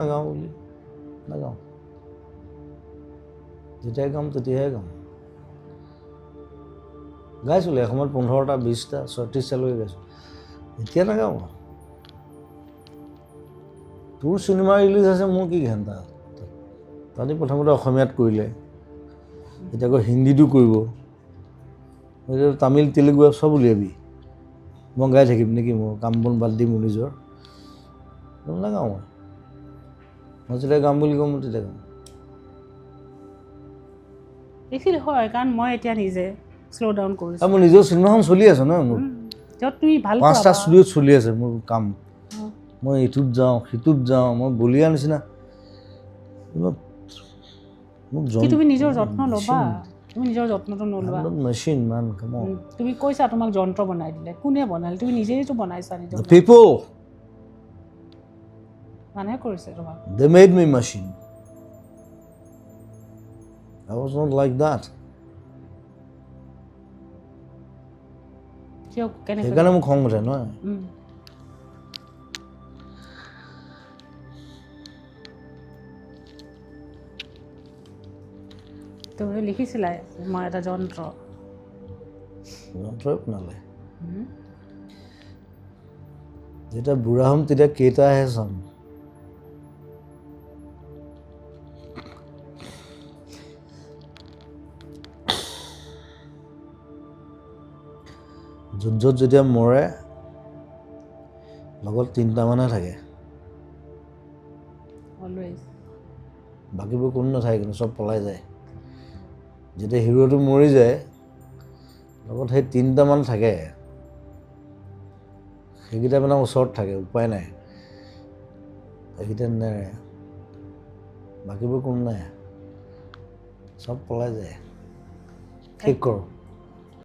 নাগাওঁ বুলি নাগাওঁ, যেতিয়াই গাম তেতিয়াহে গাম। গাইছিলোঁ এসময়ত 15টা 20টা 36টালৈকে গাইছোঁ, এতিয়া নাগাওঁ। তোৰ চিনেমা ৰিলিজ আছে, মোৰ কি ঘেণ্টা? তাহাঁতি প্ৰথমতে অসমীয়াত কৰিলে, এতিয়া আকৌ হিন্দীতো কৰিব, এতিয়া তামিল তেলেগু চব উলিয়াবি, মই গাই থাকিম নেকি? মোৰ কাম বন বাদ দি মোৰ নিজৰ নাগাওঁ। মই যেতিয়া গাম বুলি কওঁ তেতিয়া গাম। এইখিনি হয়, কাৰণ মই এতিয়া নিজে শ্ল' ডাউন কৰিছোঁ। মোৰ নিজৰ চিনেমাখন চলি আছে ন, মোৰ তুমি ভাল 5টা ষ্টুডিঅ'ত চলি আছে মোৰ কাম। মই ইটোত যাওঁ সিটোত যাওঁ, মই বলিয়া নিচিনা। মোক তুমি নিজৰ যত্ন ল'বা, তুমি নিজৰ যত্নটো নলোৱা। মেচিন মান, কাম অন। তুমি কৈছা তোমাক যন্ত্ৰ বনাই দিলে, কোনে বনালে? তুমি নিজেইতো বনাইছা নিজৰ। The people মানুহে কৰিছে তোমাক। They made me machine. I was not like that. কিয় কেনেকৈ? সেইকাৰণে মোক খং উঠে নহয়। তুমি লিখিছিলা মই এটা যন্ত্ৰ। যন্ত্ৰই বনালে। যেতিয়া বুঢ়া হ'ম তেতিয়া কেইটাহে চাম। যুদ্ধত যেতিয়া মৰে লগত 3টামানহে থাকে, বাকীবোৰ কোনো নাথাকে, কিন্তু চব পলাই যায়। যেতিয়া হিৰোটো মৰি যায় লগত সেই 3টামান থাকে, সেইকেইটা মানে ওচৰত থাকে, উপায় নাই, সেইকেইটা নেৰে, বাকীবোৰ কোনো নাই, চব পলাই যায়। ঠিক কৰোঁ।